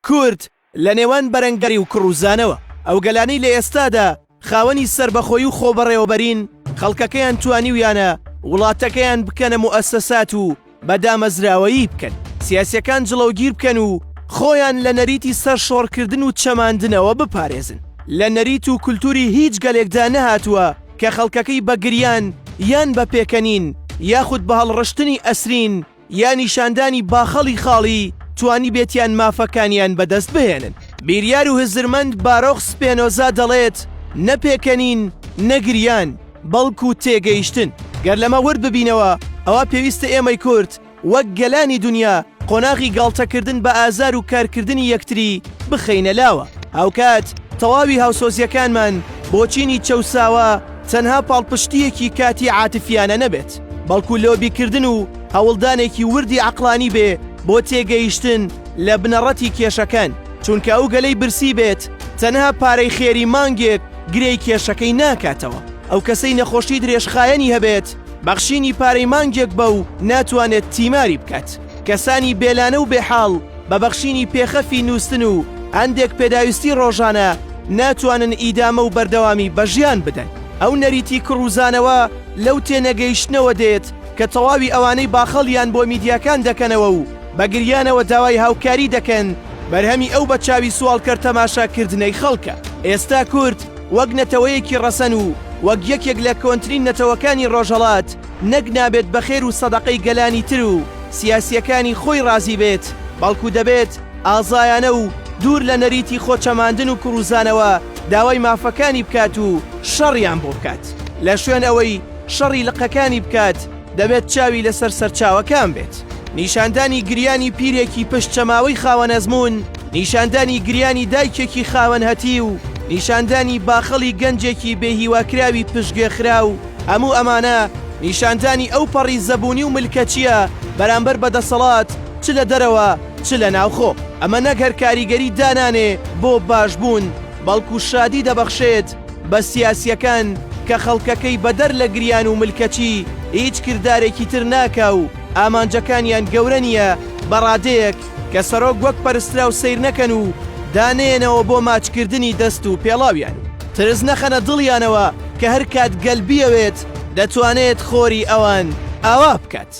کورد لە نێوان بەرەنگاری و کڕوزانەوە. ئەو گەلانەی لە ئێستادا خاوەنی سەربەخۆیی و خۆبەڕێوەبەرین، خەڵکەکەیان توانیویانە وڵاتەکەیان بکەنە موئەسەسات و بە دامەزراوەیی بکەن، سیاسیەکان جڵەوگیر بکەن و خۆیان لە نەریتی سەرشۆڕکردن و چەماندنەوە بپارێزن. لە نەریت و کولتوری هیچ گەلێکدا نەهاتووە کە خەڵکەکەی بە گریان یان بە پێکەنین یاخود بە هەڵڕشتنی ئەسرین یا نیشاندانی باخەڵی خاڵی توانیبێتیان مافەکانیان بەدەست بهێنن. بیریار و هزرمەند بارۆخ سپێنۆزا دەڵێت، نە پێکەنین، نە گریان، بەڵکو تێگەیشتن. گەر لەمە ورد ببینەوە، ئەوا پێویستە ئێمەی کورد وەک گەلانی دونیا قۆناغی گاڵتەکردن بە ئازار و کارکردنی یەکتری بخەینە لاوە. هاوکات تەواوی هاوسۆزییەکانمان بۆ چینی چەوساوە تەنها پاڵپشتییەکی کاتی عاتفیانە نەبێت، بەڵکو لۆبیکردن و هەوڵدانێکی وردی عەقڵانی بێ بۆ تێگەیشتن لە بنەڕەتی کێشەکان، چونکە ئەو گەلەی برسی بێت تەنها پارەی خێری مانگێک گرێی کێشەکەی ناکاتەوە، ئەو کەسەی نەخۆشی درێژخایەنی هەبێت بەخشینی پارەی مانگێک بەو ناتوانێت تیماری بکات، کەسانی بێلانە و بێحاڵ بە بەخشینی پێخەفی نووستن و هەندێک پێداویستی ڕۆژانە ناتوانن ئیدامە و بەردەوامی بە ژیان بدەن. ئەو نەریتی کڕوزانەوە لەو تێنەگەیشتنەوە دێت کە تەواوی ئەوانەی باخەڵیان بۆ میدیاکان دەکەنەوە و بە گریانەوە داوای هاوکاری دەکەن، بەرهەمی ئەو بە چاوی سواڵکەر تەماشا کردنەی خەڵکە. ئێستا کورد وەک نەتەوەیەکی ڕەسەن و وەک یەکێک لە کۆنترین نەتەوەکانی ڕۆژهەڵات نەک نابێت بە خێر و سەدەقەی گەلانی تر و سیاسییەکانی خۆی ڕازی بێت، بەڵکو دەبێت ئازایانە و دوور لە نەریتی خۆچەماندن و کوڕوزانەوە داوای مافەکانی بکات و شەڕیان بۆ بکات. لە شوێن ئەوەی شەڕی لقەکانی بکات، دەبێت چاوی لەسەر سەرچاوەکان بێت. نیشاندانی گریانی پیرێکی پشت چەماوەی خاوەن ئەزموون، نیشاندانی گریانی دایکێکی خاوەن هەتیو، نیشاندانی باخەڵی گەنجێکی بێهیواکراوی پشتگوێخراو، هەموو ئەمانە نیشاندانی ئەو پەڕی زەبوونی و ملکەچییە بەرامبەر بە دەسەڵات چ لە دەرەوە چ لە ناوخۆ. ئەمە نەک هەر کاریگەری دانانێ بۆ باشبوون، بەڵکو شادی دەبەخشێت بە سیاسییەکان کە خەڵکەکەی بەدەر لە گریان و ملکەچی هیچ کردارێکی تر ناکا و ئامانجەکانیان گەورە نییە بە ڕادەیەک کە سەرۆک وەک پەرستراو سەیر نەکەن و دانەیەنەوە بۆ ماچکردنی دەست و پێڵاویان و ترس نەخەنە دڵیانەوە کە هەر کات گەل بیەوێت دەتوانێت خۆری ئەوان ئاوا بکات.